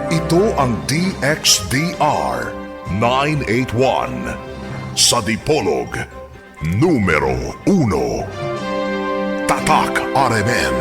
Ito ang DXDR 981 sa Dipolog, numero 1. Tatak RMN.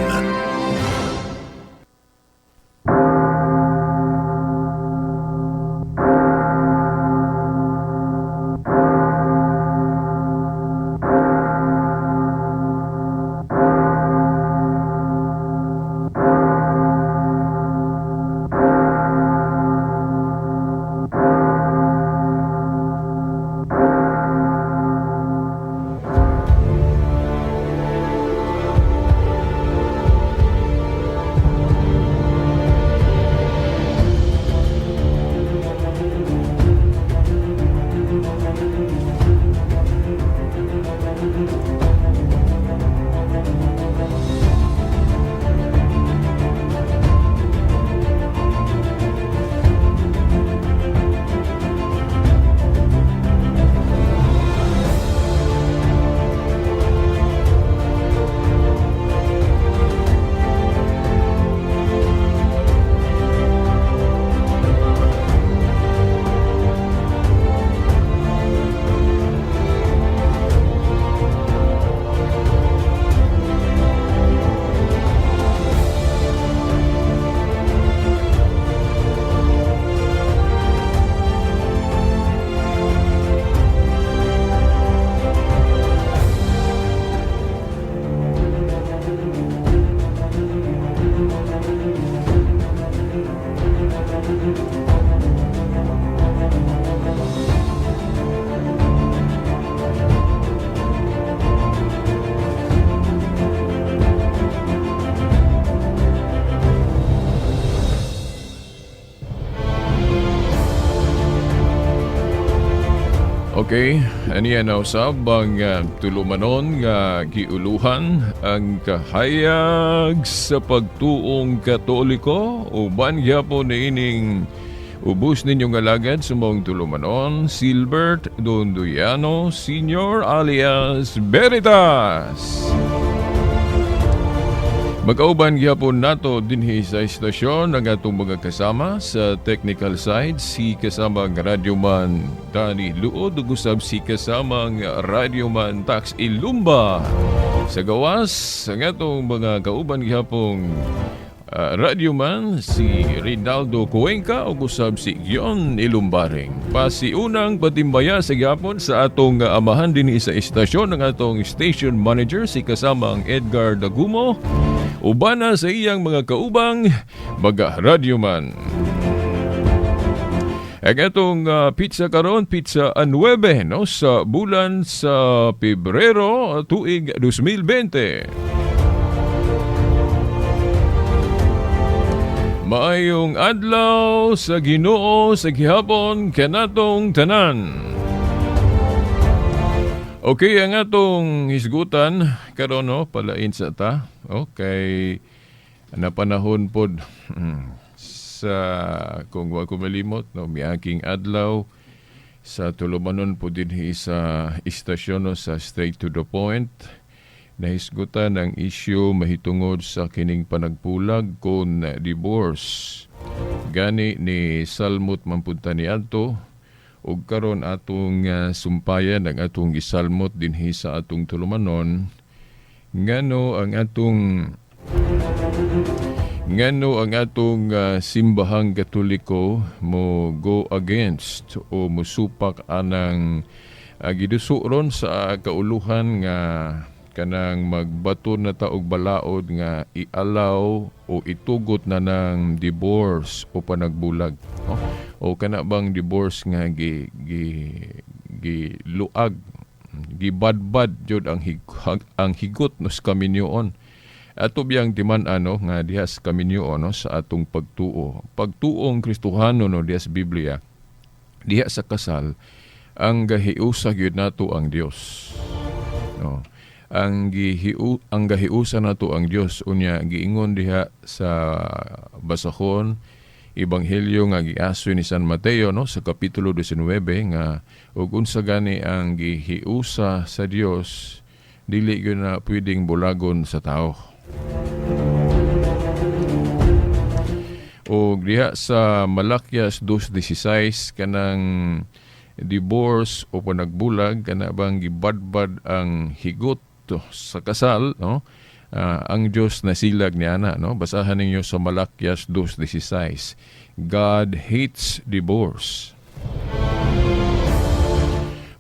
Okay, aniya na usab ang tulumanon nga giuluhan ang kahayag sa pagtuong Katoliko uban gyapon niining ubos ninyong alagad sa mong tulumanon Silbert Donduyano Senior alias Veritas. Magkauban gyapon nato dinhi sa istasyon ang atong mga kasama sa technical side, si kasamang radyoman Danny Luod ug usab si kasamang radyoman Tax Ilumba. Sa gawas ang atong mga kauban gyapong radyoman si Rinaldo Cuenca ug usab si Gion Ilumbaring. Pasiunang patimbaya sa gyapon sa atong amahan dinhi sa istasyon ang atong station manager si kasamang Edgar Dagumo. Ubana sa iyang mga kaubang mga radyoman. Ang atong pizza karon, pizza a 9, no, sa bulan sa Pebrero tuig 2020. Maayong adlaw sa Ginoo sa gihapon kanatong tanan. Okay, ang atong hisgutan karon, no, palain sa ta. Okay, napanahon pod sa kung wa ko malimot, no, miaging adlaw sa tulumanon po dinhi sa istasyon, no, sa Straight to the Point. Nahisgutan ang issue mahitungod sa kining panagpulag kon divorce. Gani ni salmot mampunta ni adto ug karon atong sumpayan ang atong gisalmot dinhi sa atong tulumanon ngano ang atong simbahang Katoliko mo go against o musupak anang gidusuron sa kauluhan nga kanang magbato na ta og balaod nga ialaw o itugot na ng divorce o panagbulag, no? O kana bang divorce nga gi gi gi luag, gibadbad jud ang ang higot no sa kaminyoon. Ato biyang timan ano nga diha sa kaminyoon, no, sa atong pagtuo. Pagtuong Kristohano, no, diha sa Biblia, diha sa kasal ang gahiusa gyud nato ang Dios. No. Ang gahiusa nato ang Dios, unya giingon diha sa basahon ebanghelyo nga giasoy ni San Mateo, no, sa kapitulo 19 nga ug unsa gani ang gihiusa sa Dios dili gyud na pwedeng bulagon sa tao. O diha sa Malakias 2:16, kanang divorce o panagbulag, kana bang gibadbad ang higot sa kasal, no? Ang Dios nasilag niya na, no? Basahan ninyo sa Malakias 2:16. God hates divorce.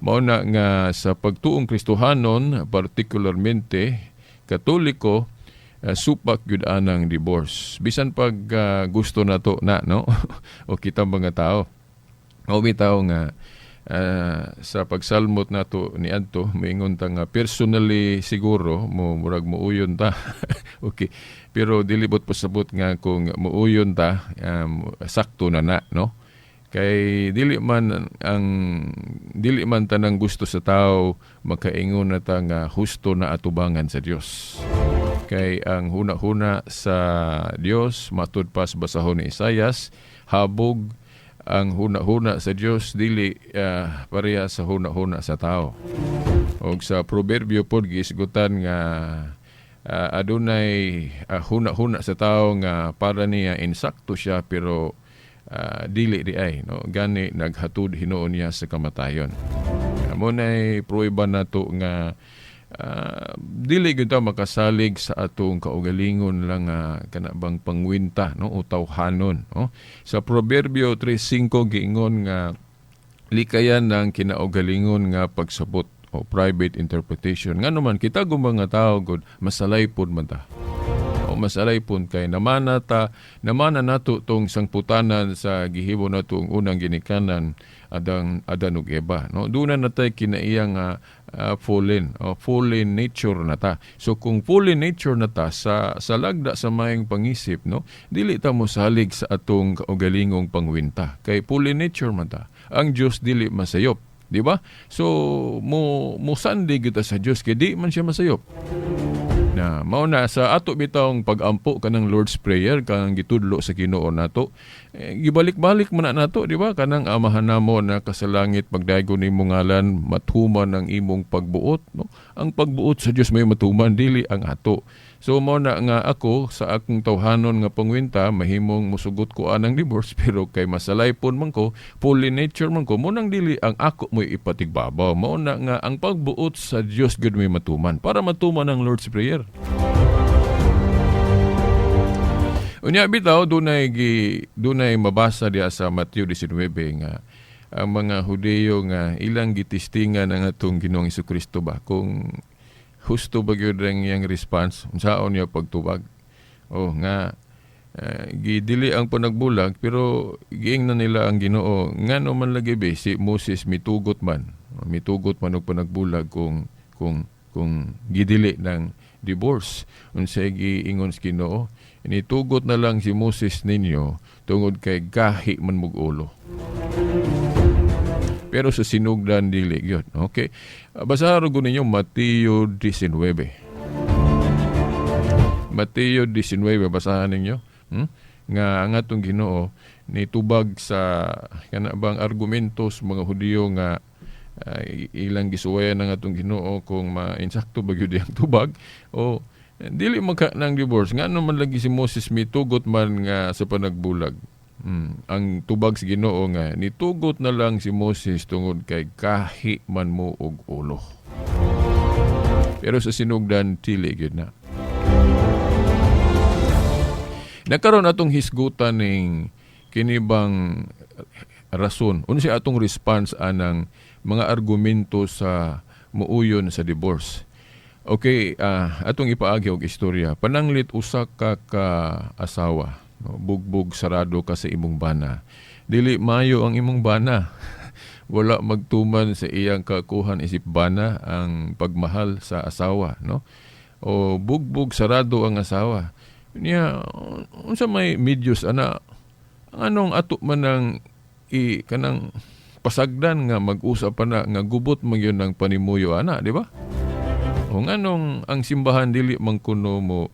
Mao na nga sa pagtuong Kristohanon, particularmente Katoliko, supak gyud anang divorce. Bisan pag gusto nato na, no? O kita mga tao. O bitaw nga sa pagsalmot nato niadto, moingon ta nga personally siguro mo murag muuyon ta. Okay. Pero dili bot pasabot nga kung muuyon ta sakto na na, no? Kay dili man tanang gusto sa tao makaingon na ta nga husto na atubangan sa Dios. Kay ang huna-huna sa Dios, matud pa sa basahon ni Isayas, habog ang huna-huna sa Dios, dili pareha sa huna-huna sa tao. Og sa Proverbio pod giisgutan nga adunay huna-huna sa tao nga para niya insakto siya, pero dili di ay, no? Gani naghatud hinuon niya sa kamatayon. Mao nay prueba nato nga dili gyud ta makasalig sa atong kaugalingon lang nga kana bang pangwinta, no, o tawhanon, no? Sa Proverbio 3:5 giingon nga likayan ng kinaugalingon nga pagsabot o private interpretation. Ngano man kita gud mga tao gud masalay pud man ta. O masalay pud kay namana ta, namana nato tong sangputanan sa gihimo nato ang unang ginikanan Adan ug Eva, no? Duna na tay kinaiya nga fallen o fallen nature na ta. So kung fallen nature na ta sa lagda sa maayong pangisip, no, dili ta mosalig sa atong kaugalingong pangwinta kay fallen nature man ta. Ang Dios dili masayop, di ba? So mo musandig kita sa Dios kay di man siya masayop. Na mao na sa ato bitawng pag-ampo kanang Lord's Prayer, kanang gitudlo sa Ginoo nato, gibalik-balik man na nato, di ba? Kanang "Amahan namo na kasalangit, pagdaygon imong ngalan, matuman ang imong pagbuot," no? Ang pagbuot sa Dios may matuman, dili ang ato. So mao na nga ako sa akong tawhanon nga pangwinta mahimong musugot ko anang divorce, pero kay masalaypon man ko, fallen nature man ko, mao nang dili ang ako mo'y ipatigbabaw. Mao na nga ang pagbuot sa Dios gud may matuman para matuman ang Lord's Prayer. Unya bitaw dunay mabasa diha sa Mateo 19 nga ang mga Hudeyo nga ilang gitistingan ang atong Ginoong Kristo ba kung husto ba gyud ang iyang response, unsaon niya pagtubag. Oh nga gidili ang panagbulag, pero giingnan nila ang Ginoo, ngano man lagi be si Moses mitugot man og panagbulag kung gidili ng divorce? Unsay giingon sa Ginoo? "Initugot na lang si Moses ninyo tungod kay gahi man mog ulo." Pero sa sinugdan dili gyud. Okay. Basahan ko ninyo Mateo 19. Mateo 19, basahan ninyo. Nga ang atong Ginoo nitubag sa kana bang argumento sa mga Hudiyo nga ilang gisuwayan ang atong Ginoo kung mainsakto ba gyud ang tubag o dili magka ng divorce, ngano man lagi si Moses mitugot man nga sa panagbulag? Ang tubag sa Ginoo nga nitugot na lang si Moses tungod kay kahi man mo og ulo. Pero sa sinugdan dili gyud na. Nakaron atong hisgutan ning kini bang rason, unsa atong response anang mga argumento sa muuyon sa divorce? Okay, atong ipaagi og istorya. Pananglit usa ka ka asawa, no, bugbog sarado ka sa imong bana. Dili mayo ang imong bana. Wala magtuman sa iyang kakuhan isip bana ang pagmahal sa asawa, no? O bugbog sarado ang asawa. Niya, unsa may medyos ana? Ang anong ato man ang i kanang pasagdan nga mag-usap pa na nga gubot man yun ang panimuyo ana, di ba? O nganong ang simbahan dili man kuno mo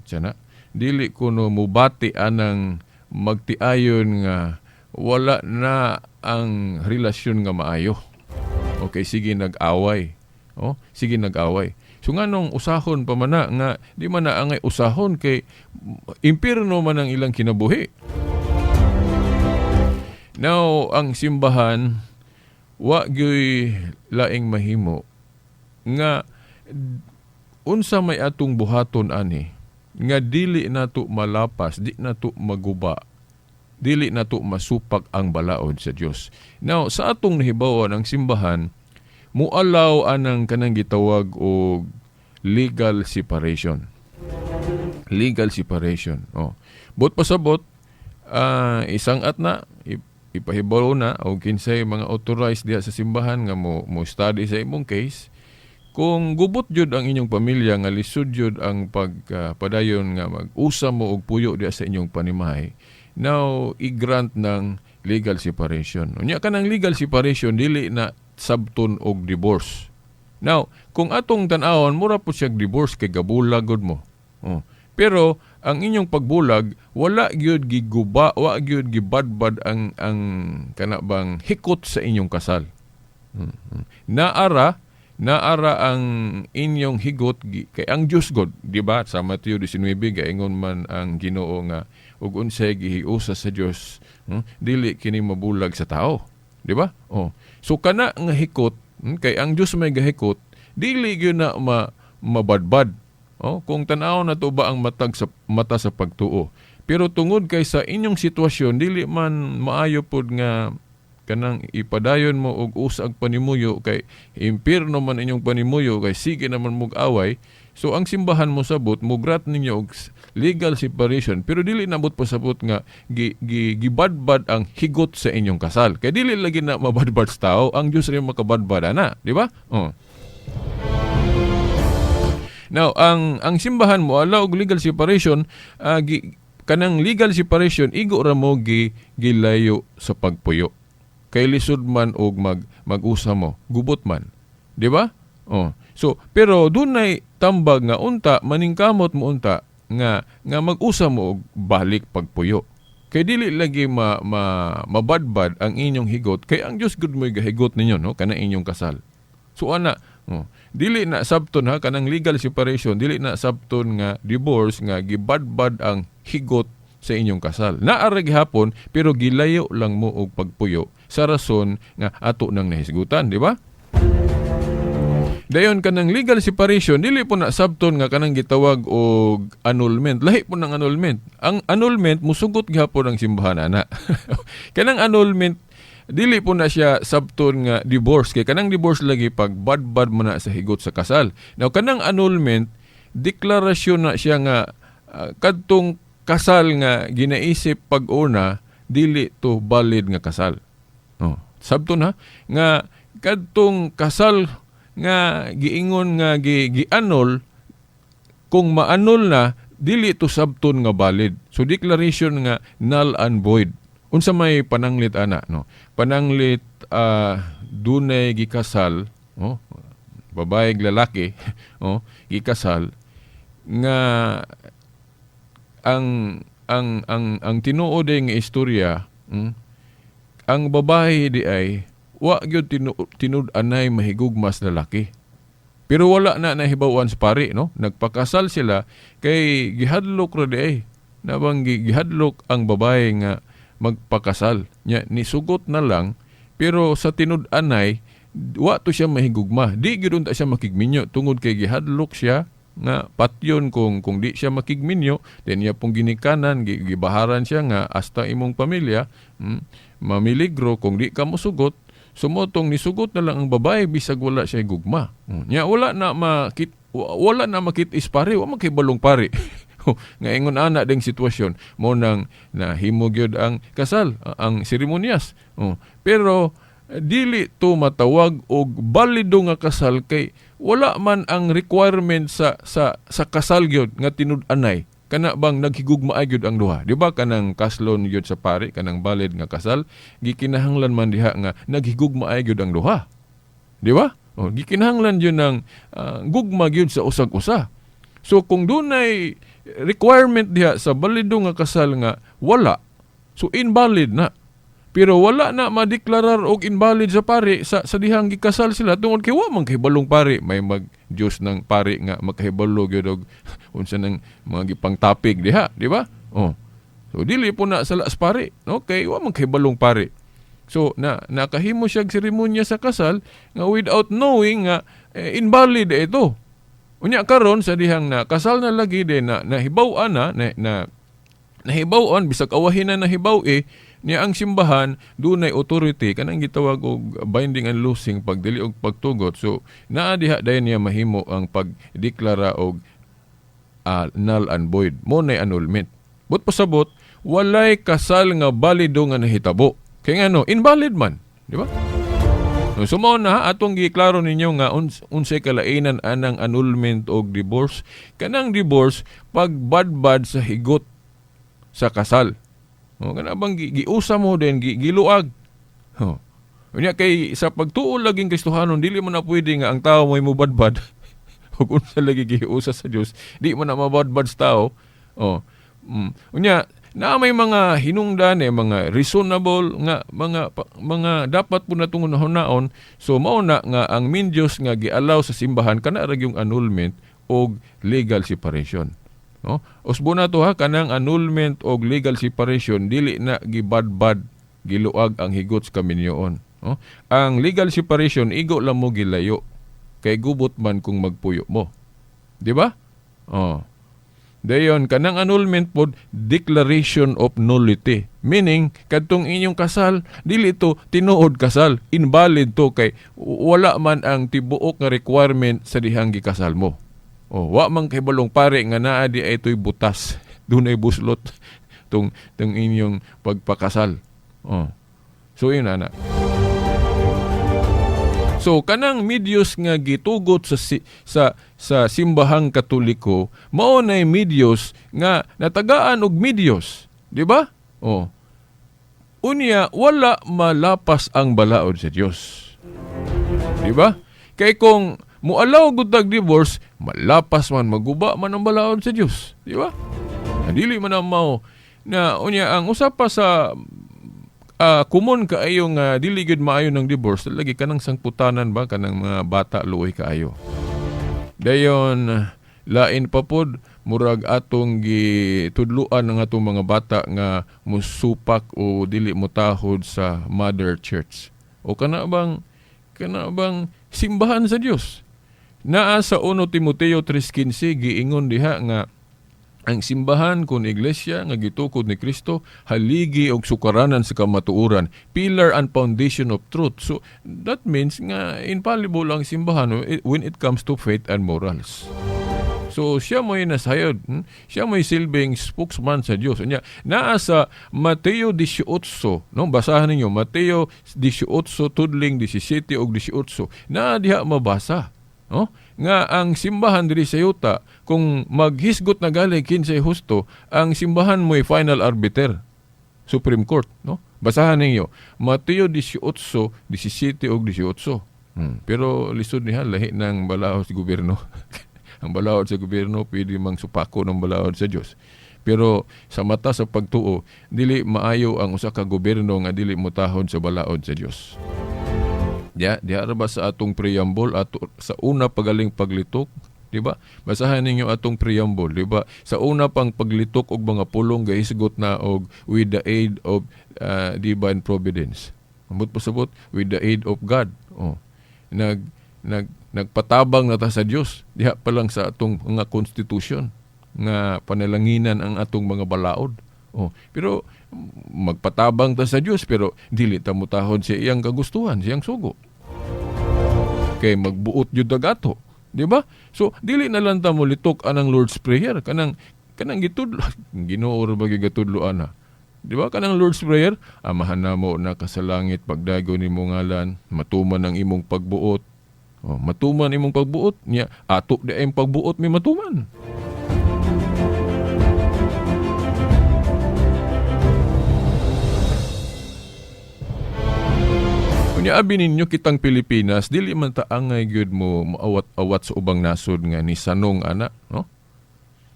tiyan dili kuno mo bati anang magtiayon nga wala na ang relasyon nga maayo? Okay, sige nag-away. Oh, sige nag-away. So nganong usahon pa man na nga di man na angay usahon kay impierno man ang ilang kinabuhi. Now, ang simbahan wa gyoy laing mahimo nga unsa may atong buhaton ani nga dili nato malapas, di nato maguba, dili nato masupak ang balaod sa Dios. Now, sa atong nahibaw-an, ang simbahan mualaw anang kanang gitawag og legal separation. Legal separation. Oh. Buot pasabot, isang at na ipahibalo na o kinsay mga authorized diha sa simbahan nga mo study sa imong case. Kung gubot jud ang inyong pamilya nga lisod jud ang pagpadayon nga mag-usa mo og puyo diha sa inyong panimahay, now i-grant ng legal separation. Unya, kanang legal separation dili na sabton og divorce. Now, kung atong tan-awon, mura po siya divorce kay gabulag gud mo. Oh. Pero ang inyong pagbulag wala gyud giguba, wa gyud gibadbad ang kana bang hikot sa inyong kasal. Naara ang inyong higot kay ang Dios God, di ba? Sa Mateo 19, gaingon man ang Ginoo nga ug unsay gihiusa sa Dios, dili kini mabulag sa tao, di ba? Oh. So kana nga hikot, kay ang Dios may gahikot, dili gyud na mabadbad. Oh, kung tan-aw na to ba ang matag sa mata sa pagtuo. Pero tungod kay sa inyong sitwasyon dili man maayo pod nga kanang ipadayon mo og usag panimuyo kay impierno man inyong panimuyo kay sige naman mog away. So ang simbahan mo sabot mo grant ninyo og legal separation, pero dili nabot pasabot nga gi, gi, gibadbad ang higot sa inyong kasal kay dili lagi na mabadbad sa tao, ang Dios rin makabadbad ana, di ba? Oh. Now, ang simbahan mo allow og legal separation, kanang legal separation igo ra mo gilayo sa pagpuyo. Kay lisod man og mag-usa mo, gubot man. Di ba? Oh. So, pero dunay tambag nga unta maningkamot mo unta nga mag-usa mo og balik pagpuyo. Kay dili lagi ma, ma mabadbad ang inyong higot kay ang Dios gud mo'y gahigot ninyo, no, kana inyong kasal. So ana, oh, dili na sabton ha, kanang legal separation dili na sabton nga divorce nga gibadbad ang higot sa inyong kasal. Naara gihapon, pero gilayo lang mo og pagpuyo sa rason nga ato nang nahisgutan, di ba? Dayon, kanang legal separation dili po na sabton nga kanang gitawag og annulment. Lahi po ng annulment. Ang annulment, musugot gihapon ang simbahan ana. Kanang annulment dili po na siya sabton nga divorce kay kanang divorce lagi pag badbad mo na sa higot sa kasal. Now, kanang annulment, deklarasyon na siya nga kadtong kasal nga ginaisip pag una dili to valid nga kasal. Oh, sabton ha nga kadtong kasal nga giingon nga gi-annul, kung ma-annul na, dili to sabton nga valid. So declaration nga null and void. Unsa may pananglit ana, no? Pananglit, dunay gikasal, oh, babae ug lalaki, oh, gikasal nga ang tinuod nga istorya, ang babae di ay wa gyud tinud-anay mahigugma sa lalaki. Pero wala na nahibaw-an sa pari, no? Nagpakasal sila kay gihadlok ra di ay. Nabang gihadlok ang babae nga magpakasal. Nya nisugot na lang, pero sa tinud-anay wa to siya mahigugma. Di gyud unta siya makigminyo tungod kay gihadlok siya nga patyon kung di siya makigminyo. Then iya pong ginikanan, gibaharan siya nga hasta imong pamilya mamiligro kung di ka mosugot. So motong nisugot na lang ang babae bisag wala siya gugma. Nya wala na makit-is pare, wa man balong pare. Nga ingon ana ding sitwasyon mo nang nahimo gyud ang kasal, ang seremonyas. Oh. Pero dili to matawag og balido nga kasal kay wala man ang requirement sa kasal gyud nga tinud-anay kana bang naghigugma gyud ang duha, di ba? Kanang kaslon gyud sa pari, kanang valid nga kasal, gikinahanglan man diha nga naghigugma gyud ang duha, di ba? Oh, gikinahanglan gyud ng gugma gyud sa usag usa. So kung dunay requirement diha sa balido nga kasal nga wala, so invalid na. Pero wala na madeklarar og invalid sa pari sa dihang gikasal sila tungod kay wa man kahibalong pari, may mag Dios ng pari nga makahibalo gyud og unsa nang mga gipangtapig diha, di ba? Oh. So dili po na sala sa pari, no? Kay wa man kahibalong pari. So na nakahimo siya og seremonya sa kasal nga without knowing nga invalid ito. Unya karon sa dihang na kasal na lagi din na nahibaw-an na, na, na nahibaw-an bisag awahin na nahibaw niya ang simbahan dunay authority kanang gitawag og binding and loosing pagdili og pagtugot. So naa diha dayon niya mahimo ang pagdeklara og null and void mo nay annulment. But pasabot walay kasal nga balido nga nahitabo. Kay ngano invalid man, di ba? So mao na atong giklaro ninyo nga unsay kalainan anang annulment og divorce. Kanang divorce pagbadbad sa higot sa kasal. O, kana bang giusa mo din giluag. Oh. Unya kay sa pagtuo laging Kristohanon dili mo na pwede nga ang tao mo'y mobadbad. Ug unsa lagi giusa sa Dios, di mo na mabadbad sa tao. Oh. Unya na may mga hinungdan mga reasonable nga mga dapat po natong hunaon. So mao na nga ang medyos nga gialaw sa simbahan kana ra gyung annulment og legal separation. No? Usbo na to ha, kanang annulment og legal separation dili na gibadbad, giluag ang higot sa kaminyoon. No? Ang legal separation igo lang mo gilayo kay gubot man kung magpuyo mo. Di ba? Oh. Dayon kanang annulment pod declaration of nullity, meaning kadtong inyong kasal dili to tinuod kasal, invalid to kay wala man ang tibuok nga requirement sa dihang gikasal mo. Oh, wa man kay balong pare nga naa di ay to'y butas, dunay buslot tung tung inyong pagpakasal. Oh. So yun ana. So kanang medyos nga gitugot sa simbahang Katoliko, mao nay medyos nga natagaan og medyos, di ba? Oh. Unya wala malapas ang balaod sa Dios. Di ba? Kay kung mualaw gud tag divorce, malapas man maguba man ang balaod sa Dios, di ba? Dili man ang mao na unya ang usa pa sa common kaayo nga dili gyud maayo ng divorce, lagi kanang sangputanan ba kanang mga bata luoy kaayo. Dayon lain pa pod murag atong gitudluan ang atong mga bata nga musupak o dili motahod sa Mother Church. O kana bang simbahan sa Dios. Naa sa 1 Timoteo 3:15 giingon diha nga ang simbahan kun iglesia nga gitukod ni Kristo haligi og sukaranan sa kamatuoran, pillar and foundation of truth. So that means nga infallible ang simbahan when it comes to faith and morals. So siya mo'y nasayod, Siya mo'y silbing spokesman sa Dios. Unya naa sa Mateo 18, no, basahan ninyo Mateo 18 tudling 17 ug 18. Naa diha mabasa, no? Nga ang simbahan diri sa yuta kung maghisgot na gali kinsay husto, ang simbahan mo'y final arbiter, Supreme Court, no? Basahan ninyo Mateo 18 17 ug 18. Pero lisod niya lahi ng balaod sa gobyerno. Ang balaod sa gobyerno pwede mang supako ng balaod sa Dios. Pero sa mata sa pagtuo, dili maayo ang usa ka gobyerno nga dili motahod sa balaod sa Dios. Ya, diha ra ba sa atong preamble ato sa una pagaling paglitok, di ba? Basahan ninyo atong preamble, di ba? Sa una pang paglitok og mga pulong gahisgot na og with the aid of divine providence. Ambot pasabot with the aid of God. Oh. Nagpatabang na ta sa Dios diha pa lang sa atong mga constitution nga panalanginan ang atong mga balaod. Oh, pero magpatabang ta sa Dios pero dili ta motahod sa iyang kagustuhan, siyang sugo. Kay magbuot jud ato, di ba? So dili na lang ta molitok anang Lord's Prayer kanang gitudlo Ginoo ra ba gigatudlo ana. Di ba kanang Lord's Prayer, Amahan namo na ka sa langit, pagdago nimo ngalan, matuman ang imong pagbuot. Oh, matuman imong pagbuot niya, ato di ang pagbuot may matuman. Unya abi ninyo kitang Pilipinas, dili man ta angay gyud mo maawat-awat sa ubang nasod nga ni sanong ana, no?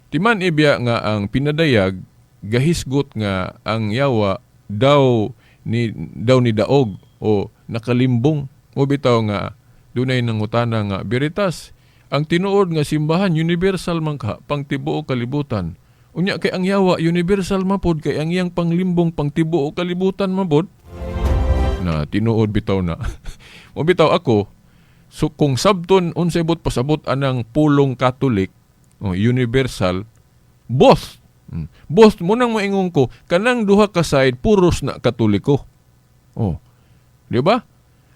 Timan ibiya nga ang pinadayag gahisgot nga ang yawa daw ni daog o nakalimbong. O bitaw nga dunay nangutana nga Veritas, ang tinuod nga simbahan universal man ka pangtibuok kalibutan. Unya kay ang yawa universal man pod kay ang iyang panglimbong pangtibuok kalibutan man pod. Na tinuod bitaw na. Mo bitaw ako, so kung sabton unsay buot pasabot anang pulong Catholic, oh, universal, both. Both mo nang moingon ko, kanang duha ka side puros na Katoliko. Oh. Di ba?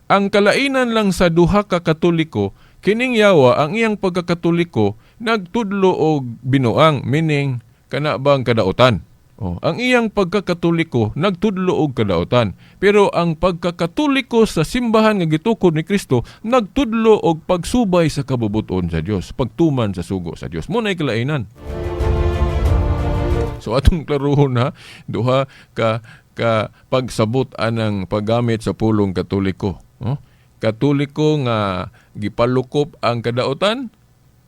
Ang kalainan lang sa duha ka Katoliko, kining yawa ang iyang pagkakatoliko nagtudlo og binuang, meaning kana bang kadautan. Oh, ang iyang pagkakatoliko nagtudlo og kadautan. Pero ang pagkakatoliko sa simbahan nga gitukod ni Kristo nagtudlo og pagsubay sa kabubuton sa Dios, pagtuman sa sugo sa Dios. Mo nay kalainan. So atong klaruhon ha, duha ka ka pagsabot anang paggamit sa pulong Katoliko. Oh? Katoliko nga gipalukop ang kadautan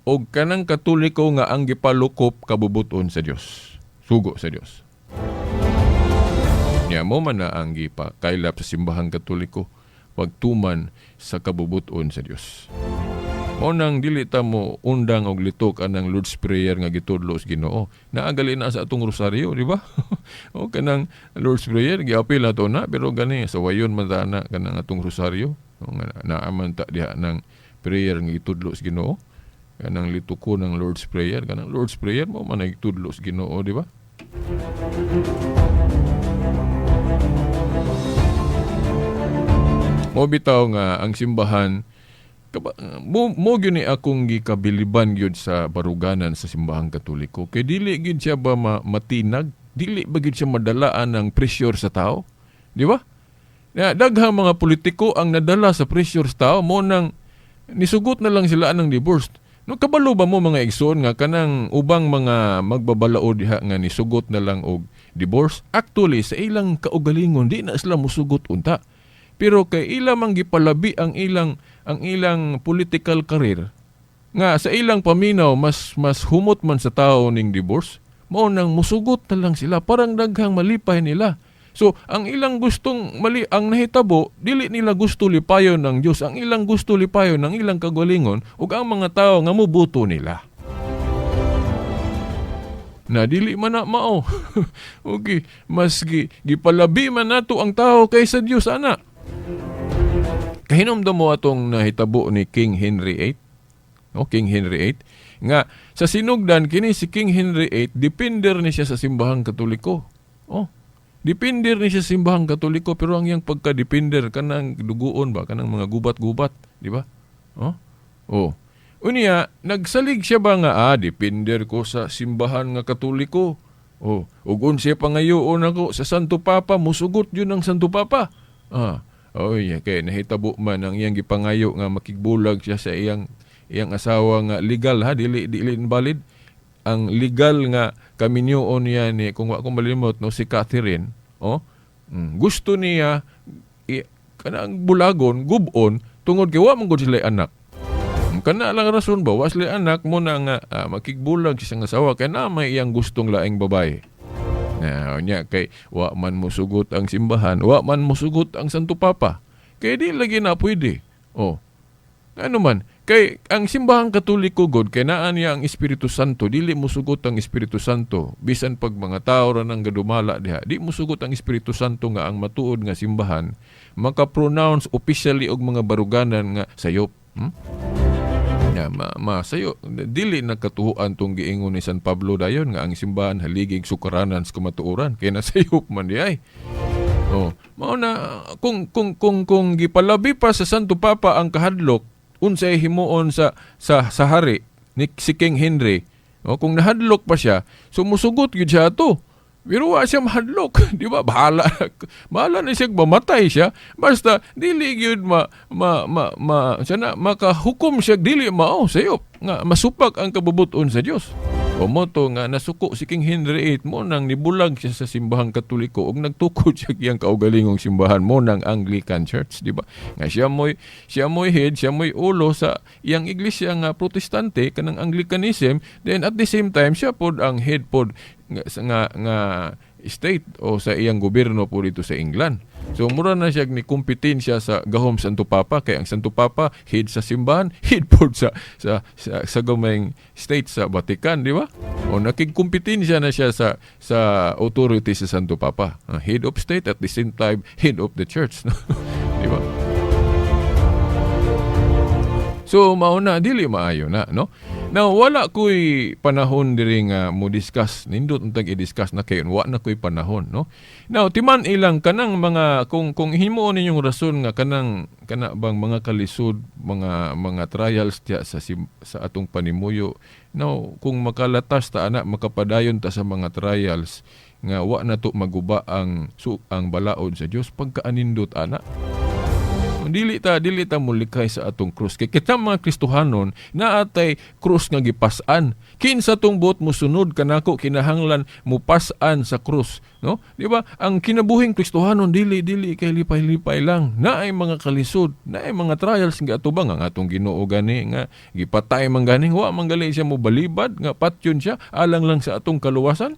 o kanang Katoliko nga ang gipalukop kabubuton sa Dios. Sugo sa Dios. Nya mo man na ang gipakaylap sa simbahang Katoliko, pagtuman sa kabubuton sa Dios. Mao nang dili ta mo undang og litok anang Lord's Prayer nga gitudlo sa Ginoo. Naagali na sa atong rosaryo, di ba? O kanang Lord's Prayer giapil na to na, pero gani sa wayon man ta na kanang atong rosaryo. O nga naaman ta diha ng prayer nga gitudlo sa Ginoo. Kanang lituko ng Lord's Prayer, kanang Lord's Prayer mo man ay gitudlo sa Ginoo, di ba? Mo bitaw nga ang simbahan mo gyud ni akong gikabiliban gyud sa baruganan sa simbahang Katoliko. Kay dili gyud siya ba matinag, dili ba gyud siya madalaan ng pressure sa tao, di ba? Na daghang mga politiko ang nadala sa pressure sa tao, mo nang nisugot na lang sila anang divorce. No, kabalo ba mo, mga igsoon, nga kanang ubang mga magbabalaod diha nga nisugot na lang og divorce, actually sa ilang kaugalingon di na sila musugot unta. Pero kay ila mang gipalabi ang ilang political career nga sa ilang paminaw mas mas humot man sa tao ning divorce, mao nang musugot na lang sila, parang daghang malipay nila. So, ang ilang gustong mali ang nahitabo, dili nila gusto lipayon ng Dios. Ang ilang gusto, lipayon ng ilang kagalingon ug ang mga tao nga muboto nila. Na dili man na mao. Okay, mas gipalabi man nato ang tao kaysa Dios ana. Kahinomdom mo atong nahitabo ni King Henry VIII? O King Henry VIII nga sa sinugdan kini si King Henry VIII, depender ni siya sa simbahang Katoliko. Oh. Depender ni siya sa simbahang Katoliko, pero ang iyang pagka-depender kanang duguon ba, kanang mga gubat-gubat, di ba? Oh. Oh. Unya, nagsalig siya ba nga depender ko sa simbahan nga Katoliko. Oh, ug unsay pangayoon ako sa Santo Papa, musugot yun ang Santo Papa. Ah, oh yeah, kay nahitabo man ang iyang gipangayo nga makigbulag siya sa iyang iyang asawa nga legal ha, dili dili invalid. Ang legal nga kaminyoon niya ni, kung wa ko malimot, no, si Catherine, oh. Gusto niya kanang bulagon, gubon, tungod kay wa man gud sila anak. Kana lang rason ba, wa sila anak mo na nga makigbulag siya sa asawa kay na may iyang gustong laing babae. Na nya kay wa man musugot ang simbahan, wa man musugot ang Santo Papa. Kay di lagi na pwede. Oh. Ano man, kay ang simbahang Katoliko god kay naa niya ang Espiritu Santo, dili musugot ang Espiritu Santo bisan pag mga tao ra nang gadumala diha, di musugot ang Espiritu Santo nga ang matuod nga simbahan maka-pronounce officially og mga baruganan nga sayop. Ya, ma, ma sayo dili na katuhuan tong giingon ni San Pablo dayon nga ang simbahan haligig sukaranan sa kamatuoran kay nasayop man di ay. Oh, mao na kung gipalabi pa sa Santo Papa ang kahadlok unsay himuon sa hari ni si King Henry. Oh, kung nahadlok pa siya, sumusugot gyud siya ato. Pero wa siya mahadlok, di ba? Bahala bahala na siya mamatay siya. Basta dili gyud ma ma ma, ma siya na makahukom siya dili mao sayop nga masupak ang kabubuton sa Dios. O moto nga nasuko si King Henry VIII, mo nang nibulag siya sa simbahang Katoliko ug nagtukod siya iyang kaugalingong simbahan, mo nang Anglican Church, di ba? Nga siya mo'y head, siya mo'y ulo sa iyang iglesia nga Protestante, kanang Anglicanism, then at the same time siya pod ang head pod nga, nga, nga state o sa iyang gobyerno po dito sa England. So mura na siya ni kompetensya sa gahom Santo Papa, kay ang Santo Papa head sa simbahan, head po sa gamayng state sa Vatican, di ba? O nakigkompetensya na siya sa authority sa Santo Papa. Head of state at the same time head of the church, no? Di ba? So mao na, dili maayo na, no? Now wala ko'y panahon diri nga mo discuss, nindot untag i-discuss na kay wa na ko'y panahon, no? Now timan ilang kanang mga kung himuon ninyong rason nga kanang kana bang mga kalisod, mga trials diya sa atong panimuyo. Now kung makalatas ta ana, makapadayon ta sa mga trials nga wa na to maguba ang balaod sa Dios, pagkaanindot ana. Dili ta mulikay sa atong krus. Kay kita mga Kristohanon, naatay krus nga gipas-an. Kinsa tong buot musunod kanako kinahanglan mupas-an sa krus, no? Di ba? Ang kinabuhing Kristohanon dili kay lipay-lipay lang. Naay mga kalisod, naay mga trials nga atubang ang atong Ginoo gani nga gipatay man gani, wa man gali siya mobalibad nga patyon siya alang lang sa atong kaluwasan.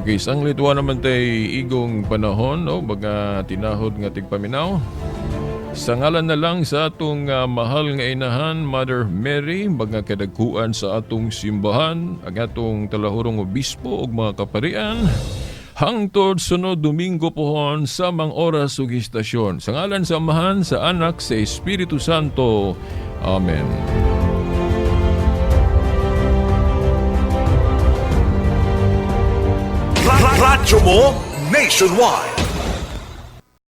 Okay, sanglit wa naman tay igong panahon, no? Baga tinahod nga tigpaminaw. Sa ngalan na lang sa atong mahal nga inahan, Mother Mary, mga kadagkuan sa atong simbahan, ang atong talahurong obispo ug mga kaparian, hangtod sunod Domingo pohon sa mang oras ug istasyon. Sa ngalan sa Amahan, sa Anak, sa Espiritu Santo. Amen. Radyo mo nationwide.